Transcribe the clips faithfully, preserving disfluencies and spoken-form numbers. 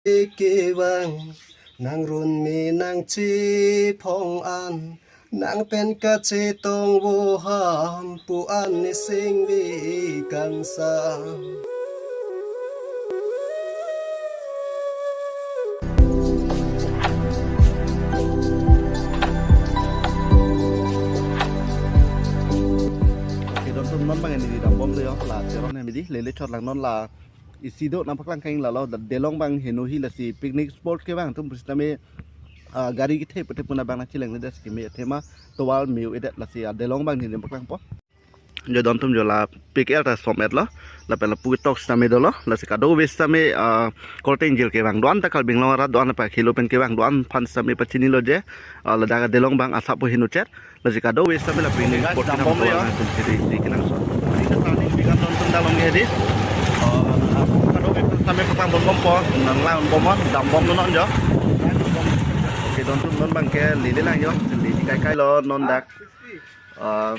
kevang, nang run me nang chephong an, nang pen kachetong voham pu an nisingve kangsam. Oke, don atum, non bang neli dambomlo yo, la Teron hem hedi, lele chot lang non la isi do nangpaklang kanglang lo, da Delong bang heno hi, lasi picnic spot kevang atum pusitame, ah, gari kethe pute puna bang nangcheleng le das keme athema tovar me-o-edet, lasi, ah, Delong bang neli paklangpo. Jo don atum, jo la pik el ta som-et lo, lapen lapu ketok sitame dolo, lasi kadokave sitame, ah, korte ingjir kevang do-an ta, Karbi Anglong arat do-an, apa kilo pen kevang do-an aphan sitame pachinilo je, ah, ladak Delong bang asap pu heno chet, lasi kadokave sitame la picnic spot kevang dambomlo yo, atum sidi si kenangsot. Ini ta turning bikan don atum dalong hedi. Ah, kadokave sitame paklangponbompo, nanglangbomnon, dambomnon jo. Oke, don atum, non bang ke lele lang yo, lele kaikailo non dak. Ah,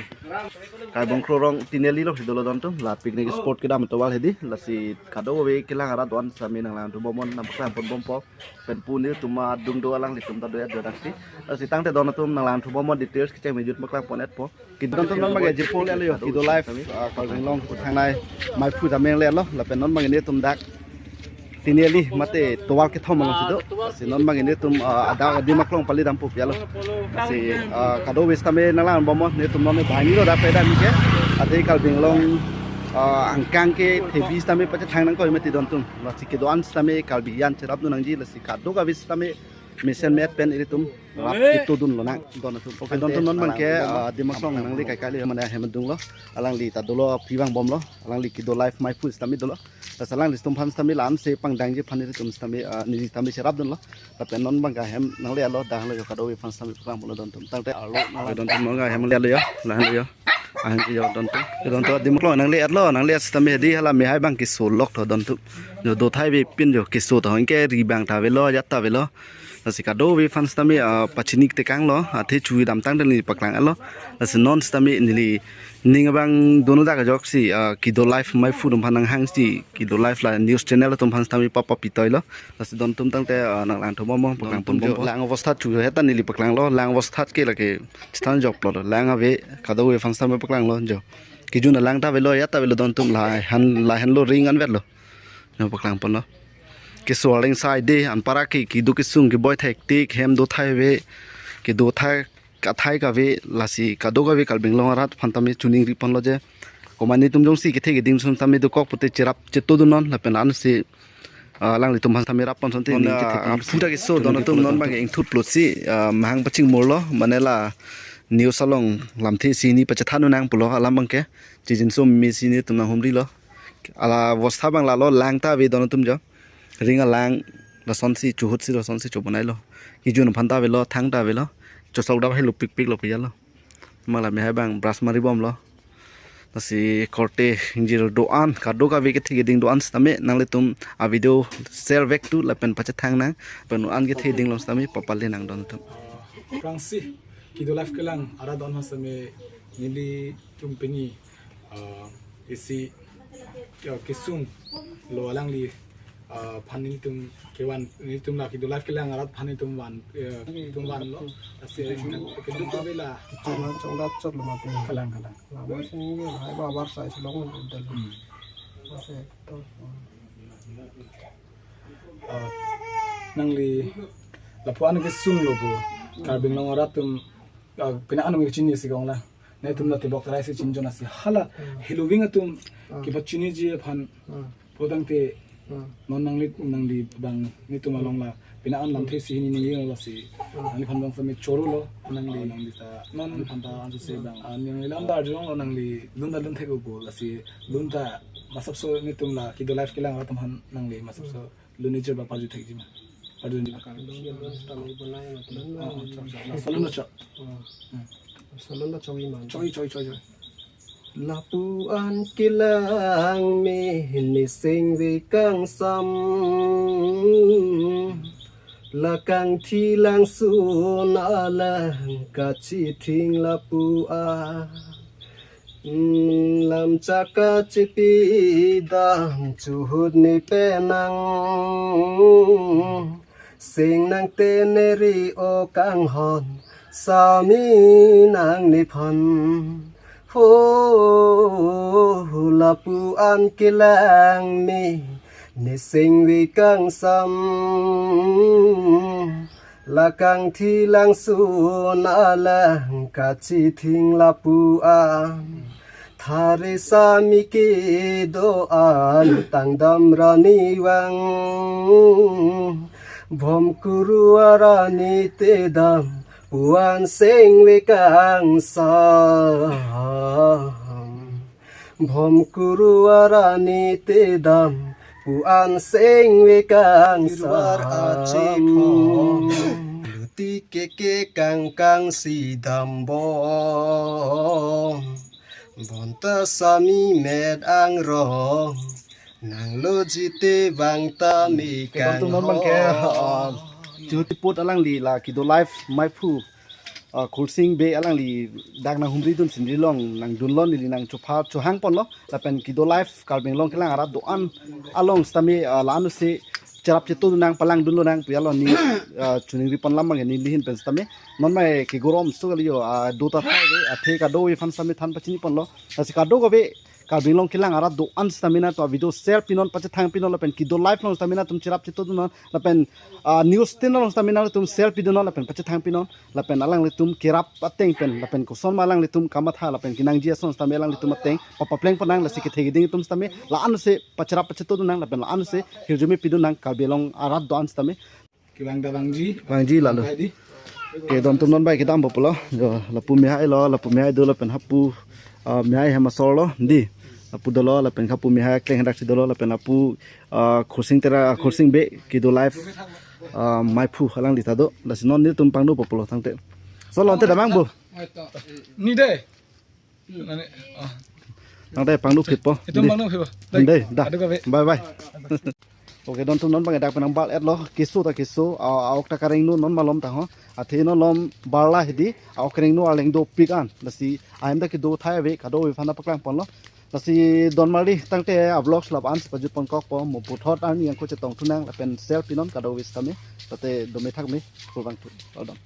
Kaibong Khrorong Tineli lo si dolo don atum, la picnic spot kedam tovar hedi, lasi kadokave kelang arat do-an sitame nanglangthu bomnon, nangpaklangponbompo. Pen pu nelitum adung do, alanglitum ta do ya do daksi. Lasi tangte don atum, nanglangthu bomnon, details kecheng me jut paklangpon-etpo. Ke don atum, non bang ke jipol elo yo, Kido Life, ah, Karbi Anglong thangnai maiphu dameng le lo, lapen non bang nelitum dak Tineli mate tovar kethom alongsi do. Lasi non bang nelitum, ah, ada Dimaklong pali dampo pialo. Lasi, ah, kadokave sitame nanglangbomnon, nelitum non banghini lo dak pada mike. Athe Karbi Anglong, ah, angkang kethepi sitame pachethang nangkok mati don atum. Lasi kedo-an sitame Karbi an cherapdun nangji, lasi kadokave sitame mesen me-et pen ilitum rap ketodun lonang don atum. Oke, don atum, non bang ke, ah, Dimaklong nangli kaikailo, mane ahem adung lo. Alangli ta dolo, pi vangbomlo. Alangli Kido Life maiphu sitame dolo. Lasi alanglitum aphan sitame la-an si pangdangji aphan ilitum sitame, ah, neli sitame cherapdunlo. Lapen non bang ke ahem nangle-etlo, dahlo yo, kadokave aphan sitame paklangponlo don atum. Tangte arlo nang don atum, non ke ahem nangle-etlo yo, lahelo yo. Ahem yo don atum. Yo don atum, Dimaklong nangle-etlo, nangle-et sitame hedi, hala mehai bang keso lok tho don atum. Jo do thai avepin jo keso tho, anke ri bang ta avelo, ajat ta avelo. Lasi kadokave aphan sitame, ah, pachini tekanglo, athe chu damtang neli paklang-etlo. Lasi non sitame neli ning abang dono dak ajoksi, ah, Kido Life maiphu atum aphan nanghangsi, Kido Life la news channel atum aphan sitame papa pitoilo. Lasi don atum tangte, ah, nanglangthu bomnon, paklangponbompo. Lang avostha chu heta neli paklanglo, lang avostha ke lake chethan joklo, lang ave, kadokave aphan sitame paklanglo jo. Kejun alang ta avelo, ajat ta avelo don atum, lahen, lahenlo, ring anvetlo. Nangpaklangponlo. Keso areng sai de, anparke kedo kesung keboi thektik, hem do thai ave, kedo thai kathai kave, lasi kadokave Karbi Anglong arat aphan tame choningriponlo je. Komat nelitum jongsi kethe keding sum tame dokok pute cherap chetodunnon, lapen ansi, ah, alanglitum aphan tame rappon sonte ning kethe, ah, kethe. Aphuta keso don atum, non bang ke ingthut plotsi, ah, mahang pachingmorlo, mane la news along lamthe isi hini pachethan nang pulo, alam bang ke chijinso mesi nelitum nanghumrilo. Ala avostha bang lalo, lang ta ave don atum jo. Ring alang, lasonsi chuhutsi, lasonsi chobonailo. Kejun aphan ta avelo, thang ta avelo. Chosok dap helo pikpiklo piyalo. Mala mehai bang brush maribomlo. Lasi korte ingjir do-an, kadokave kethe keding do-an sitame nanglitum a-video share vek tu lapen pachethang nang, pen an kethe keding long sitame papale nang don atum. Aphrangsi Kido Life kelang arat do-an aphan sitame nelitum pini, ah, isi, ya, kesung lo alangli, ah, aphan nelitum kevan, nelitum la Kido Life kelang arat aphan nelitum van, eh, nelitum vanlo. Lasi keduk kave la. Chonga chongdat chot lo mati. Kalang, kalang. Lama sini ni hai ba bar sai selong dal. Hmm. Masa to. Ah, nangli lapu-an kesung lo pu. Karbi Anglong arat atum, ah, pina anung chinisi kong la. Nelitum la tebok terai si chinjon asi hala. Hmm. Heloving atum, ah, kepachiniji aphan. Hmm. Pulotangte, hmm, non nangli, nangli bang nelitum along la pina an lamthe isi hini ningje lasi. Hmm. Nangliphan bang sitame chorolo, nangli, nangli ta, non phan ta anso se bang. Ah, nangli lam ta arjulonglo, nangli lun ta lun thek-o pu, lasi lun ta masapso nelitum la Kido Life kelang arat atum aphan nangli masapso lun nijor ba parju thekji ma. Parju thekji ma. Kalau dia lun sitame bonai mati. Ah, ah, chok, chok. Laso lun ta chok. Hmm. Hmm. Laso lun ta chokji ma. Chokji, chokji, chokji, chokji. Lapu-an kelang me nisingve kangsam, la kangthi langsun alang kachithing lapu-an. Lam chaka chipi dam chuhut ni penang. Sing nang teneri o kanghon sami nang ni phan. Ho, lapu an kelang me ne singve kangsam. Lakang thi langsun alang kachithing lapu an. Thari sami kedo an tangdam rani vang. Bhom kuru arani te dam pu an singve kangsam. Bhom kuru arani te dam pu an singve kangsam. Luti keke kangkang si dam bom. Bonta sami met angrong. Nanglo jite bang ta me. Kedam tum non bang ke, kanghon. Ah, chuti put alangli la kedo live maiphu, ah, Khursing Bey alangli dak nang humri dun sindri long nang dun lon neli nang chupha chuhang ponlo lapen kedo live Karbi Anglong kelang arat do-an along sitame, ah, la-an si cherap chetu nang palang dunlo nang pu ya lo ni, ah, chuningri pon lam bang neli hin pen sitame non mai kegorom so kali yo, ah, do ta thai ve athe kadokave aphan sitame than pachini ponlo. Lasi kadokave Karbi Anglong kelang arat do-an sitame nangtum video share pinon pachethang pinon lapen kedo live long sitame nangtum cherap chetu non lapen, ah, news tin long sitame nangtum share pinon lapen pachethang pinon lapen alanglitum kerap ateng pen lapen koson ma alanglitum kamatha lapen kenangji ason sitame alanglitum ateng papapleng ponang lasi kethe keding atum sitame la-an si pacherap pachetu nang lapen la-an si hirjume pidu nang Karbi Anglong arat do-an sitame. Kevang da vangji. Vangji lalo. Hai di. Oke, don tum non bai kedam bo pulo. Jo, lapu mehai lo, lapu mehai do lapen hapu, ah, mehai hem asor lo, di. Lapu dolo, lapen hapu mehai kleng hadak si dolo, lapen lapu, ah, Khursing Tera, Khursing Bey, kedo live, ah, maiphu alangli ta do. Lasi non nelitum pangno po pulo tangte. So, lonte damang bo. Ni dei. Nani, ah. Tangte pangno phit po. Itum pangno phit po. Dei, da. Adu kabe. Bye bye. Oke, don tum non bang dak penang bal et lo, keso ta keso, a, a-ok ta kareng nu non malom ta ho. Athe non lom barla hedi, a-ok kareng nu arleng dopik an. Lasi ahem ta kedo thai ave, kadokave aphan paklang ponlo. Lasi don marli tangte a-vlogs lap an si pajut pon kok po, mo puthot an yang ko chetong thu nang, lapen share pinon kadokave sitame, tate dome thak me, kurvangthu, lodam.